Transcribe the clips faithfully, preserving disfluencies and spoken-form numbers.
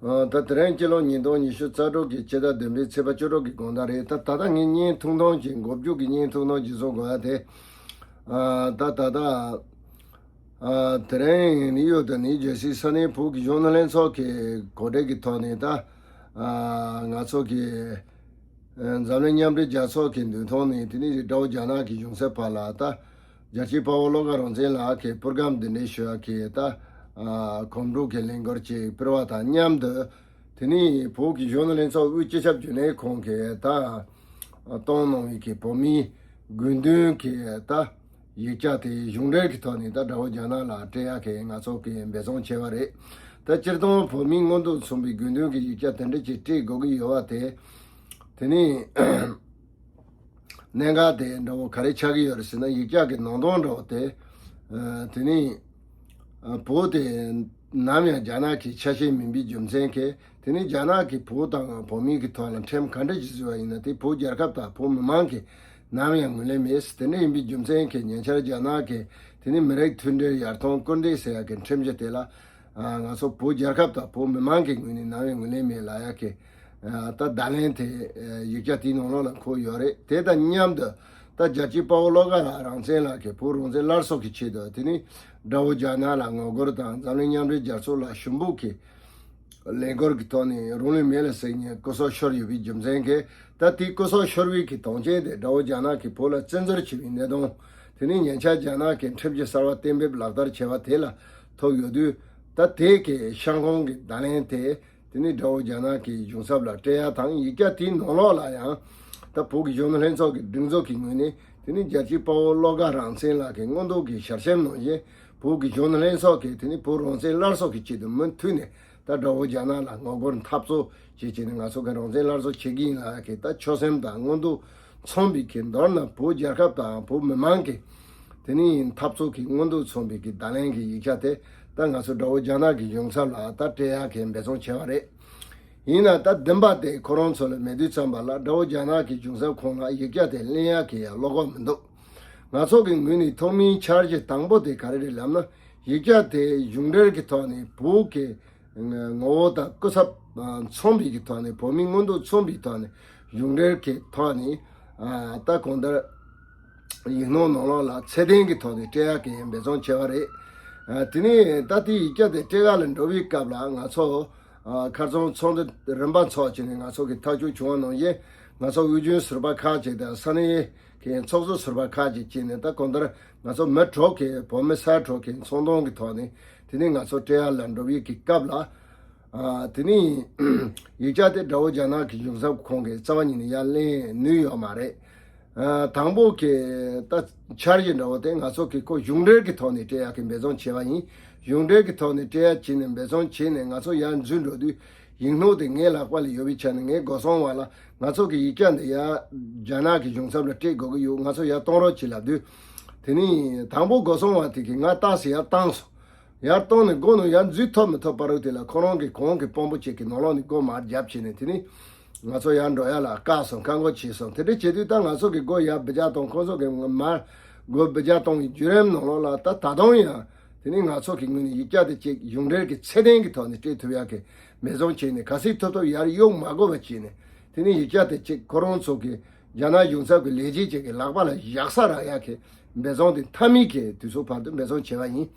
ཨ། ད་དེ་རིང་སྤྱི་ལོ་ཉིས་སྟོང་ཉི་ཤུ་རྩ་དྲུག་གི་ཕྱི་ཟླ་བདུན་པའི་ཚེས་པ་བཅུ་དྲུག་གི་དགོང་དག་རེད། ད་ད་ལྟ་ངས་བརྙན་ཐུང་ཐུང་ཅིག་མགོ་མཇུག་གི་བརྙན་ཐུང་ཐུང་ཅིག་བཟོ་དགོས་ཡ་དེ། ཨ། ད་ད་ལྟ། ཨ། དེ་རིང་ནིའུ་ཡོག་དང་ནིའུ་ཇར་སི་ས་གནས་བོད་ཀྱི་གཞོན་ནུ་ལྷན་ཚོགས་ཀྱི་གོ་སྒྲིག་གི་ཐོག་ནས་ད། ཨ། ང་ཚོ་གི། ཨ། འཛམ་གླིང་མཉམ་འབྲེལ་རྒྱལ་ཚོགས་ཀྱི་མདུན་ཐོག་ནས་དེ་ནས་དགྲ་བོ་རྒྱ་ནག་གི་གཞུང་ཚབ་བར་ལ་ད། རྒྱལ་གཅེས་དཔའ་བོ་བློ་དགའ་རང་བཙན་ལགས་ཀྱིས་པུར་སྒམ་འདི་འདྲའི་ཞུ་ཡག་གི་ད། ཨ། གོམ་བགྲོད་ཀྱི་ལས་འགུལ་ཅིག་སྤེལ་བ་དང་མཉམ་དུ། དེ་ནས་བོད་ཀྱི་གཞོན་ནུ་ལྷན་ཚོགས་དབུས་སྤྱི་ཁྱབ་རྒྱུན་ལས་ཁང་གིས་ད། ཨ། བཏང་གནང་བའི་གི་བོད་མིའི་དགོས་འདུན་གྱི་ད། ཡིག་ཆ་དེ་གཞུང་འབྲེལ་གྱི་ཐོག་ནས་ད་དགྲ་བོ་རྒྱ་ནག་ལ་སྤྲད་ཡག་གི་ང་ཚོ་གིས་འབད་བརྩོན་བྱས་པ་རེད། ད་སྤྱིར་བཏང་བོད་མིའི་མངོན་འདོད་མཚོན་པའི་དགོས་འདུན་གྱི་ཡིག་ཆ་དེ་འདྲ་ཅིག་སྤྲད་དགོས་ཀྱི་ཡོད་པ་དེ། དེ་ནས་གནད་འགག་དེ་འདྲ་བོ་ག་རེ་ཆགས་ཀྱི་ཡོད་རེད་ཟེར་ན། ཡིག་ཆ་གི་ནང་དོན་འདྲ་བོ་དེ། ཨ། དེ་ནས། ཨ། བོད་དེ་ནམ་ཡང་རྒྱ་ནག་གི་ཆ་ཤས་མིན་པའི་རྒྱུ་མཚན་གྱིས། དེ་ནི་རྒྱ་ནག་གིས་བོད་དང་བོད་མིའི་གི་ཐོག་ལ་ཁྲིམས་ག་འདྲ་ཞིག་བཟོས་པ་ཡིན་ན། དེ་བོད་རྒྱལ་ཁབ་དང་བོད་མི་མང་གིས་ནམ་ཡང་ངོས་ལེན་མེད། དེ་འདྲ་ཡིན་པའི་རྒྱུ་མཚན་གྱིས་ཉེ་ཆར་རྒྱ་ནག་གིས་དེ་ནི་མི་རིགས་མཐུན་སྒྲིལ་ཡར་ཐོན་སྐུལ་འདེད་ཟེར་ཡག་གི་ཁྲིམས་གཞི་དེ་ལ། ཨ། ང་ཚོ་བོད་རྒྱལ་ཁབ་དང་བོད་མི་མང་གི་ངོས་ནས་ནམ་ཡང་ངོས་ལེན་མེད་ལབ་ཡག་གི། ཨ། ད་བརྡ་ལན་དེ། ཨ། ཡིག་ཆ་དེའི་ནང་ལོགས་ལ་འཁོད་ཡོད་རེད། དེ་དང་མཉམ་དུ་ད་རྒྱལ་གཅེས་དཔའ་བོ་བློ་དགའ་ལགས་རང་བཙན་ལགས་ཀྱིས་བོད་རང་བཙན་སླར་གསོ་གི་ཆེད་དུ། དེ་ནི་དགྲ་བོ་རྒྱ་ནག་ལ་ངོ་རྒོལ་དང་འཛམ་གླིང་མཉམ་འབྲེལ་རྒྱལ་ཚོགས་ལ་ཞུ་འབོད་ཀྱི་ལས་འགུལ་གྱི་ཐོག་ནས་རང་ལུས་མེ་ལ་བསྲེགས་ནས་སྐུ་སྲོག་ཤོར་ཡོད་པའི་རྒྱུ་མཚན་གྱིས། ད་དེའི་སྐུ་སྲོག་ཤོར་བའི་གི་དོན་རྐྱེན་དེ་དགྲ་བོ་རྒྱ་ནག་གིས་བོད་ལ་བཙན་འཛུལ་བྱས་པའི་གནད་དོན། དེ་ནི་ཉེ་ཆར་རྒྱ་ནག་གིས་ཁྲིམས་གཞི་གསར་བ་གཏན་འབེབས་ལག་བསྟར་བྱས་པ་དེ་ལ་ཐུག་ཡོད་དུས། ད་དེ་གི་ཤང་ཀང་གི་བརྡ་ལན་དེ། དེ་ནི་དགྲ་བོ་རྒྱ་ནག་གི་གཞུང་ཚབ་ལ་སྤྲད་ཡག་དང་། ཡིག་ཆ་དེའི་ནང་ལོགས་ལ་ཡང་ད་བོད་ཀྱི་གཞོན་ནུ་ལྷན་ཚོགས་ཀྱི་སྒྲིག་འཛུགས་ཀྱི་ངོས་ནས། དེ་ནི་རྒྱལ་གཅེས་དཔའ་བོ་བློ་དགའ་རང་བཙན་ལགས་ཀྱི་མངོན་འདོད་ཀྱི་ཞལ་ཆེམས་ནང་བཞིན། བོད་ཀྱི་གཞོན་ནུ་ལྷན་ཚོགས་ཀྱིས་དེ་ནི་བོད་རང་བཙན་སླར་གསོ་གི་ཆེད་དུ་མུ་མཐུད་ནས་ད་དགྲ་བོ་རྒྱ་ནག་ལ་ངོ་རྒོལ་འཐབ་རྩོད་བྱེད་བྱས་ནས་ང་ཚོ་གི་རང་བཙན་སླར་གསོ་བྱེད་ཀྱི་ཡིན་ལབ་ཡག་གི་ད་ཆོད་སེམས་དང་མངོན་འདོད་མཚོན་པའི་གི། མདོར་ན་བོད་རྒྱལ་ཁབ་དང་བོད་མི་མང་གི་དེ་ནི་འཐབ་རྩོད་ཀྱི་མངོན་འདོད་མཚོན་པའི་གི་བརྡ་ལན་གྱི་ཡིག་ཆ་དེ་ད་ང་ཚོ་དགྲ་བོ་རྒྱ་ནག་གི་གཞུང་ཚབ་ལ་ད་སྤྲད་ཡག་གི་འབད་བརྩོན་བྱས་པ་རེད། ཡིན་ན་ད་བདུན་པ་དེ་ཁོ་རང་ཚོ་ལ་མེད་དུས་ཙམ་པ་ལ། དགྲ་བོ་རྒྱ་ནག་གི་གཞུང་ཚབ་ཁང་ལ་ཡིག་ཆ་དེ་ལེན་ཡག་གི་ཡང་བློ་ཁོག་མི་འདུག་ང་ཚོ་གི་ངོས་ནས་ཐོག་མའི་འཆར་གཞི་དང་པོ་དེ་ག་རེ་རེད་ལབ་ན། ཡིག་ཆ་དེ་གཞུང་འབྲེལ་གྱི་ཐོག་ནས་བོད་ཀྱི་ངོ་བོ་དང་སྐུ་ཚབ་མཚོན་པའི་གི་ཐོག་ནས། བོད་མིའི་མངོན་འདོད་མཚོན་པའི་ཐོག་ནས། གཞུང་འབྲེལ་གྱི་ཐོག་ནས། ཨ། ད་གང་ལྟར་ཡིག་ནོར་ནང་ལོགས་ལ་ཚད་ལྡན་གྱི་ཐོག་ནས་སྤྲད་ཡག་གི་འབད་བརྩོན་བྱས་པ་རེད། ཨ། དེ་ནས་ད་དེ་ཡིག་ཆ་དེ་སྤྲད་ག་ལ་འགྲོ་བའི་སྐབས་ལ་ང་ཚོ། ཨ། ཁ་རྩང་ཚོགས་འདུ་རིམ་པ་འཚོགས་བྱས་ནས་ང་ཚོ་གི་ཐག་གཅོད་བྱུང་བ་ནང་བཞིན། ང་ཚོ་དབུས་རྒྱུན་ཟུར་པ་ཁག་ཅིག་དང་ས་གནས་ཀྱི་ཚོགས་གཙོ་ཟུར་པ་ཁག་ཅིག་བྱས་ནས། ད་གང་ལྟར་ང་ཚོ་མི་དྲུག་གི་བོད་མི་སེར་དྲུག་གི་ཚོགས་འདུ་གི་ཐོག་ནས་དེ་ནས་ང་ཚོ་སྤྲད་ཡག་ལ་འགྲོ་བའི་གི་སྐབས་ལ། ཨ། དེ་ནས་ཡིག་ཆ་དེ་དགྲ་བོ་རྒྱ་ནག་གི་གཞུང་ཚབ་ཁང་གིས་རྩ་བ་ཉིད་ནས་ཡར་ལེན་ནུས་ཡོད་མ་རེད། ཨ། དང་པོ་གི་ད་འཆར་གཞི་འདྲ་བོ་དེ་ང་ཚོ་གི་ཁོ་གཞུང་འབྲེལ་གྱི་ཐོག་ནས་སྤྲད་ཡག་གི་འབད་བརྩོན་བྱས་པ་ཡིན། གཞུང་འབྲེལ་གྱི་ཐོག་ནས་སྤྲད་ཡག་བྱས་ནས་འབད་བརྩོན་བྱས་ནས་ང་ཚོ་ཡར་འཛུལ་འགྲོ་དུས། ཡིག་ནོར་དེ་ངའི་ལག་པ་ལ་ཡོད་པའི་ཆ་ནས། ངས་སྒོ་སྲུང་བ་ལ་ང་ཚོ་གི་ཡིག་ཆ་འདི་ཡར་རྒྱ་ནག་གི་གཞུང་ཚབ་ལ་སྤྲད་དགོས་ཀྱི་ཡོད། ང་ཚོ་ཡར་གཏོང་རོགས་བྱེད་ལབ་དུས། དེ་ནས་དང་པོ་སྒོ་སྲུང་བ་དེ་གིས་ང་ཏོག་ཙམ་ཡར་བཏང་སོང་། ཡར་བཏང་ནས་སྒོ་ནས་ཡར་འཛུལ་ཐུབ་མི་ཐུབ་བར་དུ་དེ་ལ་ཁོ་རང་གི་གོང་གི་དཔོན་པོ་ཅིག་གིས་ནང་ལོགས་ནས་སྒོ་མར་བརྒྱབ་བྱས་ནས། དེ་ནས་ང་ཚོ་ཡར་འགྲོ་ཡག་ལ་བཀག་སོང་། བཀག་འགོག་བྱས་སོང་། དེ་འདྲ་བྱེད་དུས་ད་ང་ཚོ་གི་སྒོ་ཡར་འབུད་རྒྱག་བཏང་། ཁོ་ཚོ་གིས་མར་སྒོ་འབུད་རྒྱག་བཏང་བའི་བརྒྱུད་རིམ་ནང་ལོགས་ལ། ད་ད་དུང་ཡང་དེ་ནས་ང་ཚོ་གི་ངོས་ནས་ཡིག་ཆ་དེ་ཅིག་གཞུང་འབྲེལ་གྱི་ཚད་ལྡན་གྱི་ཐོག་ནས་སྤྲད་ཐུབ་ཡག་གི་འབད་བརྩོན་བྱས་ནས། གལ་སྲིད་ཐུབ་ཐུབ་ཡར་གཡུག་མ་དགོས་པ་བྱས་ནས། དེ་ནས་ཡིག་ཆ་དེ་ཅིག་ཁོ་རང་ཚོ་གི་རྒྱ་ནག་གཞུང་ཚབ་ཀྱི་ལས་བྱེད་ཅིག་གི་ལག་པ་ལ་བཞག་ས་རག་ཡག་གི་འབད་བརྩོན་དེ་མཐའ་མའི་གི་དུས་ཚོད་བར་དུ་འབད་བརྩོན་བྱས་པ་ཡིན།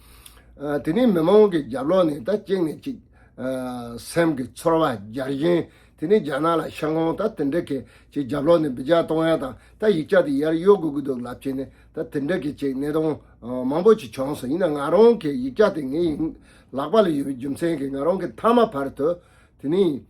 ཨ། དེ་ནས་མི་མང་གི་རྒྱབ་ལོགས་ནས་ད་གཅིག་ནས་གཅིག་ཨ། སེམས་ཀྱི་ཚོར་བ་རྒྱལ་ཞེན། དེ་ནས་རྒྱ་ནག་ལ་ཤང་ཀང་ད་དེ་འདྲ་གི་ཅིག་རྒྱབ་ལོགས་ནས་འབུད་རྒྱག་གཏོང་ཡག་དང་། ད་ཡིག་ཆ་དེ་ཡར་གཡུག་དགོས་ཀྱི་འདུག་ལབ་བྱས་ནས། ད་དེ་འདྲ་གི་ཅིག་གནད་དོན་མང་པོ་ཅིག་བྱུང་སོང་། ཡིན་ན་ང་རང་གི་ཡིག་ཆ་དེ་ངའི་ལག་པ་ལ་ཡོད་པའི་རྒྱུ་མཚན་གྱིས། ང་རང་གི་མཐའ་མ་བར་དུ་དེ་ནས།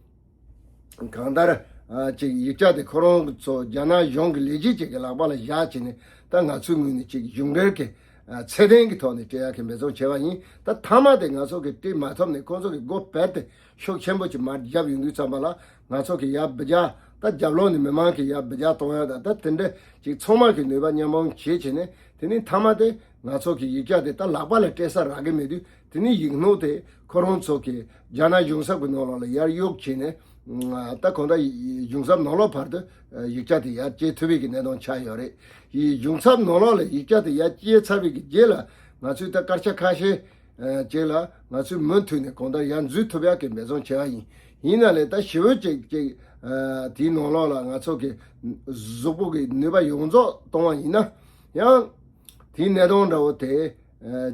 གང་ལྟར། ཨ། ཅིག་ཡིག་ཆ་དེ་ཁོ་རང་ཚོ་རྒྱ་ནག་གཞུང་གི་ལས་བྱེད་ཅིག་གི་ལག་པ་ལ་བཞག་བྱས་ནས། ད་ང་ཚོའི་ངོས་ནས་ཅིག་གཞུང་འབྲེལ་གྱི། ཨ། ཚད་ལྡན་གྱི་ཐོག་ནས་སྤྲད་ཡག་གི་འབད་བརྩོན་བྱས་པ་ཡིན། ད་མཐའ་མ་དེ་ང་ཚོ་གིས་སྤྲད་མ་ཐུབ་ནས། ཁོང་ཚོ་གི་སྒོ་རྦད་དེ་ཤུགས་ཆེན་པོ་ཅིག་མར་བརྒྱབ་ཡོང་དུས་ཙམ་པ་ལ། ང་ཚོ་གིས་ཡར་འབུད་རྒྱག་ད་རྒྱབ་ལོགས་ནས་མི་མང་གིས་ཡར་འབུད་རྒྱག་གཏོང་ཡག་དང་། ད་དེ་འདྲ་ཅིག་ཚང་མ་གིས་ནུས་པ་མཉམ་སྤུངས་བྱས་བྱས་ནས། དེ་ནས་མཐའ་མ་དེ་ང་ཚོ་གི་ཡིག་ཆ་དེ་ད་ལག་པ་ལ་སྤྲད་ས་རག་གི་མེད་དུས། དེ་ནས་ཡིག་ནོར་དེ་ཁོ་རང་ཚོ་གི་རྒྱ་ནག་གཞུང་ཚབ་ཀྱི་ནང་ལོགས་ལ་ཡར་གཡུག་བྱས་ནས། ད་གང་ལྟར་གཞུང་ཚབ་ནང་ལོགས་བར་དུ་ཡིག་ཆ་དེ་ཡར་སྐྱེལ་ཐུབ་པའི་གི་གནད་དོན་ཆགས་ཡོད་རེད། ཡིག་གཞུང་ཚབ་ནང་ལོགས་ལ་ཡིག་ཆ་དེ་ཡར་སྐྱེལ་ཚར་བའི་གི་རྗེས་ལ། ང་ཚོས་ད་སྐར་ཆ་ཁ་ཤས་ ཅིག་ལ་ང་ཚོས་མུ་མཐུད་ནས་གང་ལྟར་ཡར་འཛུལ་ཐུབ་ཡག་གི་འབད་བརྩོན་བྱས་པ་ཡིན། ཡིན་ན་ལས་ད་ཞི་བོ་ཅིག་ཅིག་དེའི་ནང་ལོགས་ལ་ང་ཚོ་གི་གཟུགས་པོ་གི་ནུས་པ་ཡོངས་རྫོགས་གཏོང་བ་ཡིན་ན་ཡང་དེའི་གནས་སྟངས་འདྲ་བོ་དེ།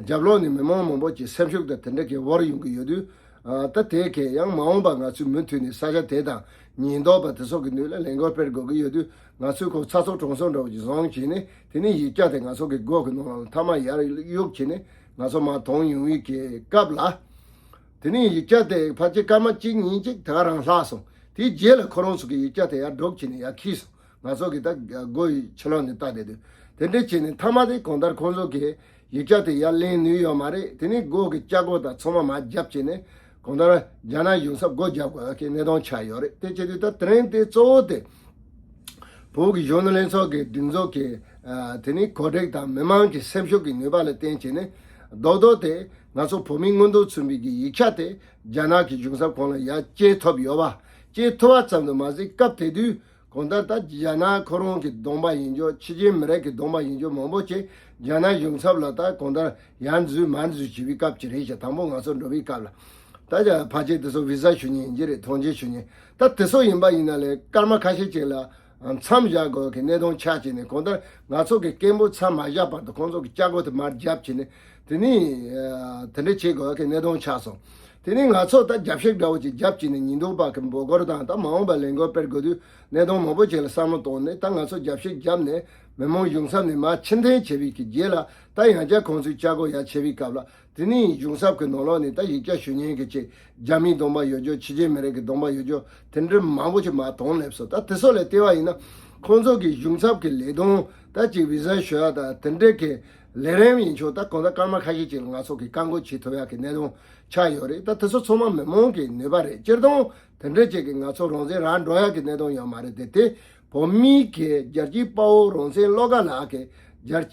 རྒྱབ་ལོགས་ནས་མི་མང་མང་པོ་ཅིག་སེམས་ཤུགས་དང་དེ་འདྲ་གི་བོར་ཡོང་གི་ཡོད་དུས། ད་དེ་གས་ཡང་མ་འོངས་པ་ང་ཚོས་མུ་མཐུད་ནས་ས་ཆ་དེ་དང་ཉེན་རྟོག་པ་དེ་ཚོ་གི་མདུན་ལ་ལས་འགུལ་སྤེལ་དགོས་ཀྱི་ཡོད་དུས། ང་ཚོས་ཁོ་ཚ་སོ་གྲོང་སོ་འདྲ་བོ་ཅིག་བཟུང་བྱས་ནས། དེ་ནས་ཡིག་ཆ་དེ་ང་ཚོ་གི་སྒོ་གི་ནང་ལ་མཐའ་མ་ཡར་གཡུག་བྱས་ནས་ང་ཚོ་མར་དོན་ཡོང་བའི་གི་སྐབས་ལ། དེ་ནས་ཡིག་ཆ་དེ་ཕལ་ཆེར་སྐར་མ་གཅིག་གཉིས་ཅིག་དེ་ག་རང་ལྷག་སོང་། དེའི་རྗེས་ལ་ཁོ་རང་ཚོ་གི་ཡིག་ཆ་དེ་ཡར་སྒྲུག་བྱས་ནས་ཡར་འཁྱེར་སོང་། ང་ཚོ་གི་ད་སྒོ་ཡི་ཕྱི་ལོགས་ནས་ལྟ་བསྡད་དུས། དེ་འདྲ་བྱས་ནས་མཐའ་མ་དེ་གང་ལྟར་ཁོང་ཚོ་གིས་ཡིག་ཆ་དེ་ཡར་ལེན་ནུས་ཡོད་མ་རེད། དེ་ནས་སྒོ་གི་ལྕགས་སྒོ་དང་ཚང་མ་མར་བརྒྱབ་བྱས་ནས་གང་ལྟར་རྒྱ་ནག་གཞུང་ཚབ་སྒོ་བརྒྱབ་དགོས་ཡག་གི་གནས་སྟངས་ཆགས་ཡོད་རེད། དེ་བྱེད་དུས་ད་དེ་རིང་དེ་གཙོ་བོ་དེ་བོད་ཀྱི་གཞོན་ནུ་ལྷན་ཚོགས་ཀྱི་སྒྲིག་འཛུགས་ཀྱི་དེ་ནས་གོ་སྒྲིག་དང་མི་མང་གི་སེམས་ཤུགས་ཀྱི་ནུས་པ་ལ་བརྟེན་བྱས་ནས་རྡོག་རྡོག་དེ་ང་ཚོ་བོད་མིའི་མངོན་འདོད་མཚོན་པའི་གི་ཡིག་ཆ་དེ་རྒྱ་ནག་གི་གཞུང་ཚབ་ཁང་ལ་ཡར་སྐྱེལ་ཐུབ་ཡོད་པ། སྐྱེལ་ཐུབ་པ་ཙམ་དུ་མ་ཟད། སྐབས་དེ་དུས་གང་ལྟར་ད་རྒྱ་ནག་ཁོ་རང་གི་གདོང་པ་ཡིན་རྒྱུ། ཕྱི་རྒྱལ་མི་རིགས་ཀྱི་གདོང་པ་ཡིན་རྒྱུ་མང་པོ་ཅིག་རྒྱ་ནག་གཞུང་ཚབ་ལ་ད་གང་ལྟར་ཡར་འཛུལ་མར་འཛུལ་བྱེད་པའི་སྐབས་ཅིག་རེད་ཤག་དང་པོ་ང་ཚོ་འགྲོ་བའི་སྐབས་ལ། ད་ཕལ་ཆེར་དེ་ཚོ་བི་ཟ་ཞུ་མཁན་ཡིན་གྱི་རེད། ཐོངས་མཆན་ཞུ་མཁན། ད་དེ་ཚོ་ཡིན་པ་ཡིན་ན་ལས་སྐར་མ་ཁ་ཤས་ཅིག་ལ་མཚམས་བཞག་དགོས་ཀྱི་གནས་སྟངས་ཆགས་བྱས་ནས། གང་ལྟར་ང་ཚོ་གི་སྐད་འབོད་མཚམས་མ་བཞག་བར་དུ་ཁོང་ཚོ་གི་ལྕགས་སྒོ་དེ་མར་བརྒྱབ་བྱས་ནས། དེ་ནས་དེ་འདྲ་བྱེད་དགོས་ཀྱི་གནས་སྟངས་ཆགས་སོང་། དེ་ནས་ང་ཚོ་ད་རྒྱབ་བཤིག་འདྲ་བོ་ཅིག་བརྒྱབ་བྱས་ནས་ཉིན་དུ་བ་གི་འབོད་སྐུལ་དང་ད་མ་འོངས་པ་ལས་འགུལ་སྤེལ་དགོས་དུས་གནས་སྟངས་མང་པོ་ཅིག་ལ་བསམ་བློ་བཏང་ནས། ད་ང་ཚོ་རྒྱབ་བཤིག་བརྒྱབ་ནས་མི་མང་གཞུང་ཚབ་ནས་མར་ཕྱིར་འཐེན་བྱས་པའི་གི་རྗེས་ལ། ད་ཡང་བསྐྱར་ཁོང་ཚོའི་ལྕགས་སྒོ་ཡར་ཕྱེ་བའི་སྐབས་ལ། དེ་ནས་གཞུང་ཚབ་ཀྱི་ནང་ལོགས་ནས་ད་ཡིག་ཆ་ཞུ་མཁན་གྱི་ཅིག་རྒྱ་མིའི་གདོང་པ་ཡོད་རྒྱུ། ཕྱི་རྒྱལ་མི་རིགས་ཀྱི་གདོང་པ་ཡོད་རྒྱུ་དེ་འདྲ་མང་པོ་ཅིག་མར་དོན་སླེབས་སོང་། ད་དེ་ཚོ་ལ་བལྟས་པ་ཡིན་ན་ཁོང་ཚོ་གི་གཞུང་ཚབ་ཀྱི་ལས་དོན་ད་ཅིག་བི་ཟ་ཞུ་ཡ་ད་དེ་འདྲ་གི་ལས་རིམ་ཡིན་ཆོག་ད་གང་ལྟར་སྐར་མ་ཁ་ཤས་ཅིག་ལ་ང་ཚོ་གིས་བཀག་འགོག་བྱེད་ཐུབ་ཡག་གི་གནད་དོན་ཆགས་ཡོད་རེད། ད་དེ་ཚོ་ཚང་མ་མི་མང་གི་ནུས་པ་རེད། སྤྱིར་བཏང་དེ་འདྲ་ཅིག་གིས་ང་ཚོ་རང་བཙན་རག་འགྲོ་ཡག་གི་གནད་དོན་ཡོད་མ་རེད་དེ། དེ་བོད་མིའི་གི་རྒྱལ་གཅེས་དཔའ་བོ་རང་བཙན་བློ་དགའ་ལགས་ཀྱི་རྒྱལ་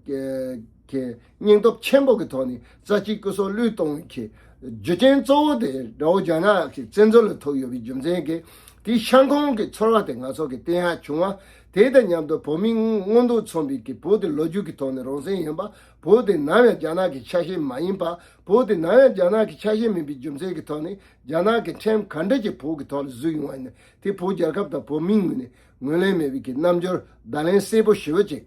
གཅེས་ཀྱི་སྙིང་སྟོབས་ཆེན་པོ་གི་ཐོག་ནས་རྩ་གཅིག་སྐུ་སྲོག་བློས་གཏོང་བའི་གི་རྒྱུ་རྐྱེན་གཙོ་བོ་དེ་དགྲ་བོ་རྒྱ་ནག་གི་བཙན་འཛུལ་ལ་ཐུག་ཡོད་པའི་རྒྱུ་མཚན་གྱིས། དེའི་ཤ་ཁོང་གི་ཚོར་བ་དེ་ང་ཚོ་གིས་བསྟན་ཡག་བྱུང་བ། དེ་དང་མཉམ་དུ་བོད་མིའི་མངོན་འདོད་མཚོན་པའི་གི་བོད་དེ་ལོ་རྒྱུས་ཀྱི་ཐོག་ནས་རང་བཙན་ཡིན་པ། བོད་དེ་ནམ་ཡང་རྒྱ་ནག་གི་ཆ་ཤས་མ་ཡིན་པ། བོད་དེ་ནམ་ཡང་རྒྱ་ནག་གི་ཆ་ཤས་མིན་པའི་རྒྱུ་མཚན་གྱི་ཐོག་ནས་རྒྱ་ནག་གི་ཁྲིམས་ག་འདྲ་ཅིག་བོད་ཀྱི་ཐོག་ལ་བཟོས་ཡོང་བ་ཡིན་ན། དེ་བོད་རྒྱལ་ཁབ་དང་བོད་མིའི་ངོས་ནས་ངོས་ལེན་མེད་པའི་གི་རྣམ་འགྱུར་བརྡ་ལན་གསལ་པོ་ཞེ་པོ་ཅིག་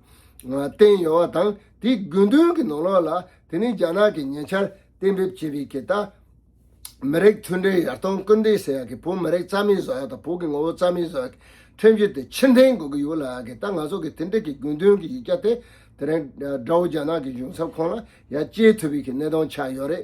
བསྟན་ཡོད་པ་དང་། དེའི་དགོས་འདུན་གྱི་ནང་ལོགས་ལ་དེ་ནས་རྒྱ་ནག་གིས་ཉེ་ཆར་གཏན་འབེབས་བྱས་པའི་གི་ད་མི་རིགས་མཐུན་སྒྲིལ་ཡར་ཐོན་སྐུལ་འདེད་ཟེར་ཡག་གི་བོད་མི་རིགས་རྩ་མེད་བཟོ་ཡག་དང་། བོད་ཀྱི་ངོ་བོ་རྩ་མེད་བཟོ་ཡག་གི་ཁྲིམས་གཞི་དེ་ཕྱིར་འཐེན་དགོས་ཀྱི་ཡོད་ལབ་ཡག་གི། ད་ང་ཚོ་གི་དེ་འདྲ་གི་དགོས་འདུན་གྱི་ཡིག་ཆ་དེ་དེ་རིང་དགྲ་བོ་རྒྱ་ནག་གི་གཞུང་ཚབ་ཁང་ལ་ཡར་སྐྱེལ་ཐུབ་པའི་གི་གནད་དོན་ཆགས་ཡོད་རེད།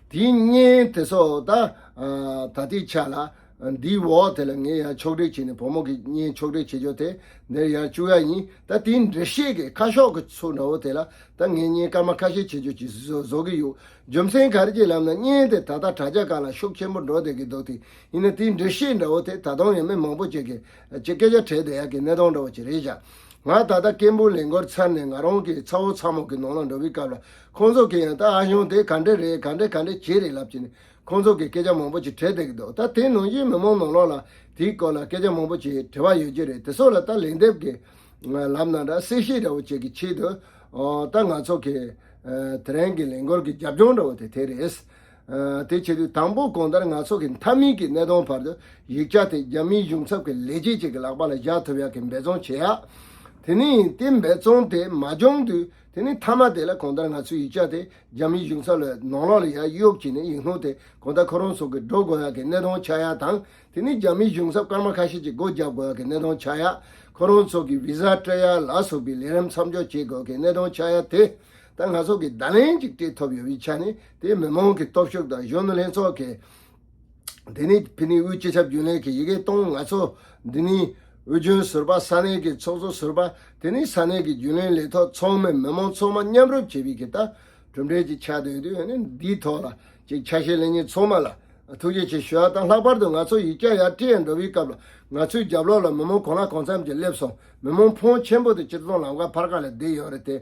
དེའི་བརྙན་དེ་ཚོ་ད་ད་ལྟའི་ཆ་ལ། འདིའི་འོག་དེ་ལ་ངས་ཡང་ཕྱོགས་སྒྲིག་བྱས་ནས། བུ་མོ་གི་བརྙན་ཕྱོགས་སྒྲིག་བྱེད་རྒྱུ་དེ་འདིར་ཡར་བཅུག་ཡ་ཡིན། ད་དེའི་འགྲེལ་བཤད་ཀྱི་ཁ་ཕྱོགས་ཀྱི་ཚུལ་འདྲ་བོ་དེ་ལ་ད་ངས་བརྙན་སྐར་མ་ཁ་ཤས་བྱེད་རྒྱུ་ཅིག་བཟོ་བཟོ་གི་ཡོད། རྒྱུ་མཚན་ག་རེ་ཅིག་ལབ་ན། བརྙན་དེ་ད་ལྟ་དྲ་རྒྱ་སྒང་ལ་ཤུགས་ཆེན་པོ་འགྲོ་བསྡད་ཀྱི་འདུག་དེ་ཡིན་ན་དེའི་འགྲེལ་བཤད་འདྲ་བོ་དེ་ད་དུང་ཡང་མི་མང་པོ་ཅིག་གིས་ཅིག་སྐད་ཆ་དྲིས་བསྡད་ཡ་གི་གནད་དོན་འདྲ་བོ་ཅིག་རེད་བཞག་ང་ད་ལྟ་སྐད་འབོད་ལས་འགུལ་ཚར་ནས་ང་རང་གི་ཚ་བོ་ཚ་མོ་གི་ནང་ལ་འགྲོ་བའི་སྐབས་ལ། ཁོང་ཚོ་གིས་ཡང་ད་ཨ་ཞང་དེ་ག་འདྲ་རེད། ག་འདྲ་ག་འདྲ་བྱས་རེད་ལབ་བྱས་ནས། ཁོང་ཚོ་གིས་སྐད་ཆ་མང་པོ་ཅིག་དྲིས་བསྡད་ཀྱི་འདུག་ད་དེ་ནང་བཞིན་མི་མང་ནང་ལོགས་ལ་དེའི་སྐོར་ལ་སྐད་ཆ་མང་པོ་ཅིག་དྲི་བ་ཡོད་ཀྱི་རེད། དེ་ཚོ་ལ་ད་ལན་འདེབས་ཀྱི་ལབ་ན་འདྲ། གསལ་བཤད་འདྲ་བོ་ཅིག་གི་ཆེད་དུ། ཨོ། ད་ང་ཚོ་གི་ཨ་དེ་རིང་གི་ལས་འགུལ་གྱི་རྒྱབ་ལྗོངས་འདྲ་བོ་དེ་དེ་རེད། ཨ་དེ་བྱེད་དུས་དང་པོ་གང་ལྟར་ང་ཚོ་གི་མཐའ་མའི་གི་གནད་དོན་བར་དུ་ཡིག་ཆ་དེ་རྒྱ་མིའི་གཞུང་ཚབ་ཀྱི་ལས་བྱེད་ཅིག་གི་ལག་པ་ལ་བཞག་ཐུབ་ཡག་གི་འབད་བརྩོན་བྱེད་ཡག་དེ་ནས་དེ་འབད་བརྩོན་དེ་མ་བྱུང་དུས། དེ་ནས་མཐའ་མ་དེ་ལ་གང་ལྟར་ང་ཚོའི་ཡིག་ཆ་དེ་རྒྱ་མིའི་གཞུང་ཚབ་ལ་ནང་ལོགས་ལ་ཡར་གཡུག་བྱས་ནས་ཡིག་སྣོད་དེ་གང་ལྟར་ཁོ་རང་ཚོ་གི་འགྲོ་དགོས་ཡག་གི་གནད་དོན་ཆགས་ཡག་དང་། དེ་ནས་རྒྱ་མིའི་གཞུང་ཚབ་སྐར་མ་ཁ་ཤས་ཀྱི་སྒོ་རྒྱག་དགོས་ཡག་གི་གནད་དོན་ཆགས་ཡག་ཁོ་རང་ཚོ་གི་བི་ཟ་སྤྲད་ཡག་ལ་སོགས་པའི་ལས་རིམ་མཚམས་འཇོག་བྱེད་དགོས་ཀྱི་གནད་དོན་ཆགས་ཡག་དེ། ད་ང་ཚོ་གི་བརྡ་ལན་ཅིག་སྤྲད་ཐུབ་ཡོད་པའི་ཆ་ནས། དེ་མི་མང་གི་སྟོབས་ཤུགས་དང་གཞོན་ནུ་ལྷན་ཚོགས་ཀྱི། དེ་ནས་ཕ་ནི་དབུས་སྤྱི་ཁྱབ་རྒྱུན་ལས་ཀྱི་ཡི་གེ་གཏོང་། ང་ཚོ་འདི་ནས་དབུས་རྒྱུན་ཟུར་པ། ས་གནས་ཀྱི་ཚོགས་གཙོ་ཟུར་པ། དེ་ནས་ས་གནས་ཀྱི་རྒྱུན་ལས་ལས་ཐོག་ཚང་མས་མི་མང་ཚང་མ་མཉམ་རུབ་བྱས་པའི་གི་ད་གྲུབ་འབྲས་ཅིག་ཆགས་བསྡད་དུས། ཨ་ནི་འདིའི་ཐོག་ལ་ཅིག་ཆ་ཤས་ལེན་མཁན་ཚང་མ་ལ་ཐུགས་རྗེ་ཆེ་ཞུ་ཡག་དང་། ལྷག་པར་དུ་ང་ཚོ་ཡིག་ཆ་ཡར་སྤྲད་ཡག་འགྲོ་བའི་སྐབས་ལ་ང་ཚོའི་རྒྱབ་ལོགས་ལ་མི་མང་གང་ལ་གང་འཚམ་ཅིག་སླེབས་སོང་། མི་མང་ཕོན་ཆེན་པོ་དེ་སྤྱིར་བཏང་ལམ་ཁ་ཕར་ཁ་ལ་བསྡད་ཡོད་རེད་དེ།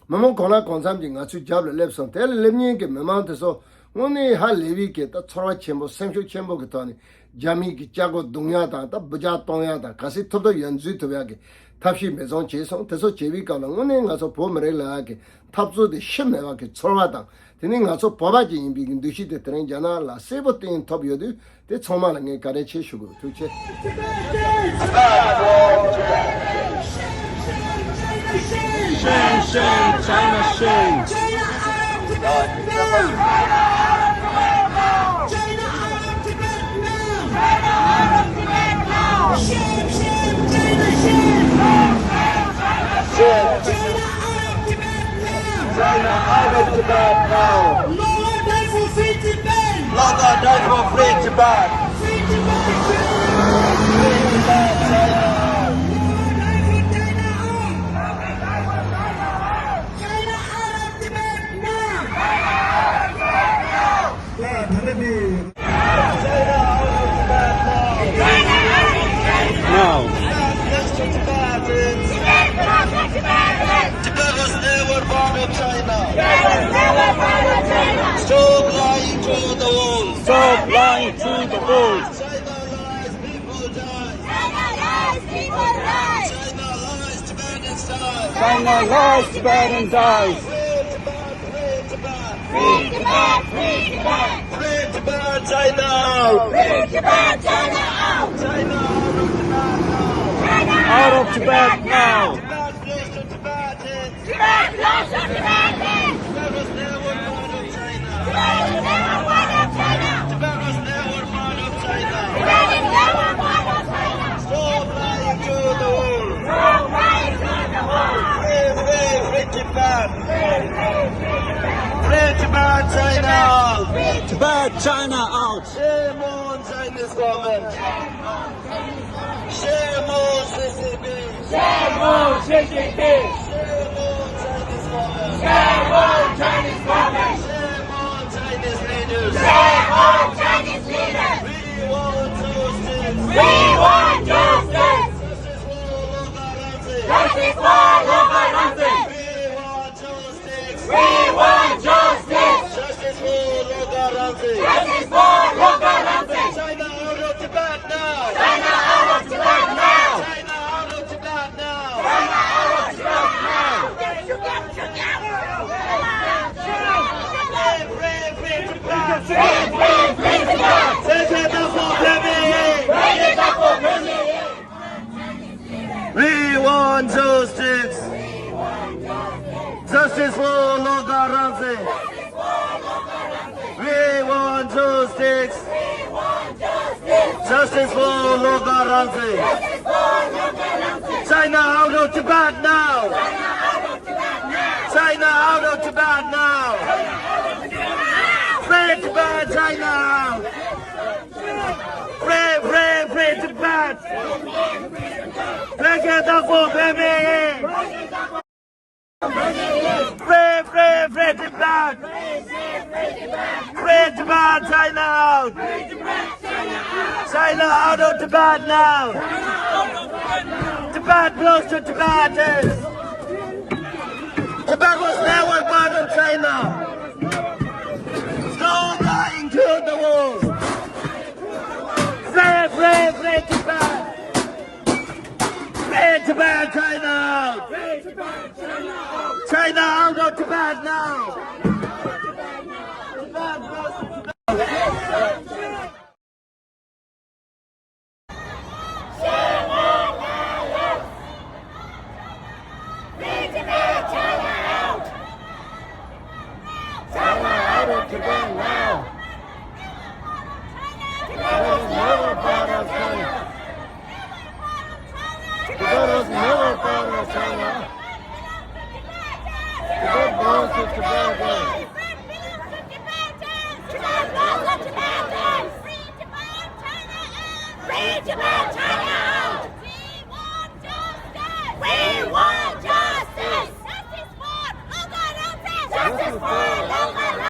མི་མང་གང་ལ་གང་འཚམ་གྱིས་ང་ཚོའི་རྒྱབ་ལ་སླེབས་སོང་། དེ་ལ་སླེབས་མཁན་གྱི་མི་མང་དེ་ཚོ་དངོས་གནས་ཧ་ལས་པའི་གི་ད་ཚོར་བ་ཆེན་པོ། སེམས་ཤུགས་ཆེན་པོ་གི་ཐོག་ནས་རྒྱ་མིའི་གི་ལྕགས་སྒོ་རྡུང་ཡག་དང་། ད་འབུད་རྒྱག་གཏོང་ཡག་དང་། ག་ཚོད་ཐུབ་ཐུབ་ཡར་འཛུལ་ཐུབ་ཡག་གི་ཐབས་ཤེས་འབད་བརྩོན་བྱས་སོང་། དེ་ཚོ་བྱས་པའི་སྐབས་ལ་དངོས་གནས་ང་ཚོ་བོད་མི་རིགས་ལ་ཡག་གི་འཐབ་རྩོད་དེ་ཤི་མེད་པ་གི་ཚོར་བ་དང་ དེ་ནི་ང་ཚོ་བོད་པ་ཅིག་ཡིན་པའི་འདུ་ཤེས་དེ་དེ་རིང་རྒྱ་ནག་ལ་གསལ་པོ་བསྟན་ཐུབ་ཡོད་དུས། དེ་ཚང་མ་ལ་ངས་བཀའ་དྲིན་ཆེ་ཞུ་དགོས། ཐུགས་རྗེ་ཆེ། Shame, shame, China, shame. China out of Tibet now! China out of Tibet now! China out of Tibet now! Shame, shame, China, shame! Shame. China out of Tibet now! China out of Tibet now! Long live for free Tibet! Long live for free Tibet! Free Tibet! Free Tibet! China out! Long live for China out! China out of Tibet now! Now. Tibet was never part of China. Stop lying to the world. Stop lying to the world. China lies, people die. China lies, people die. China lies, Tibetans die. China lies, Tibetans die. Free Tibet, free Tibet. Free Tibet, free Tibet. Free Tibet, China out. Free Tibet, China out. China out of Tibet now. China out of Tibet now. Tibet close to Tibetans. Tibet belongs to Tibetans. Tibet was never part of China. Tibet was never part of China. Tibet was never part of China. Tibet was never part of China. Stop lying to the world. Stop lying to the world. Free, free, free Tibet. Free, free, free Tibet. Free Tibet, China out. Free Tibet, China out. Shame on Chinese government. Shame on C C P. Shame on C C P. Shame on Chinese government. Shame on Chinese government. Shame on Chinese leaders. Shame on Chinese leaders. We want justice. We want justice. Justice for Lhoka Rangzei. Justice for Lhoka Rangzei. We want justice. We want justice. Justice for Lhoka Rangzei. Justice for Lhoka Rangzei. China out of Tibet now. China out of Tibet now. China out of Tibet now. China out of Tibet now. Free, free, free Tibet. Free, free, free Tibet. Break it up for Burma. Break it up for Burma. We want justice. Justice for Lhoka Rangzei. We want justice. Justice for Lhoka Rangzei. China out of Tibet now. China out of Tibet now. Free Tibet, China out. Free, free, free Tibet! Break it up for baby! Free, free, free Tibet! Free Tibet, China out! China out of Tibet now! Tibet belongs to Tibetans! Tibet was never part of China! Stop lying to the world! Free, free, free Tibet! Free Tibet, China out! China out of Tibet now!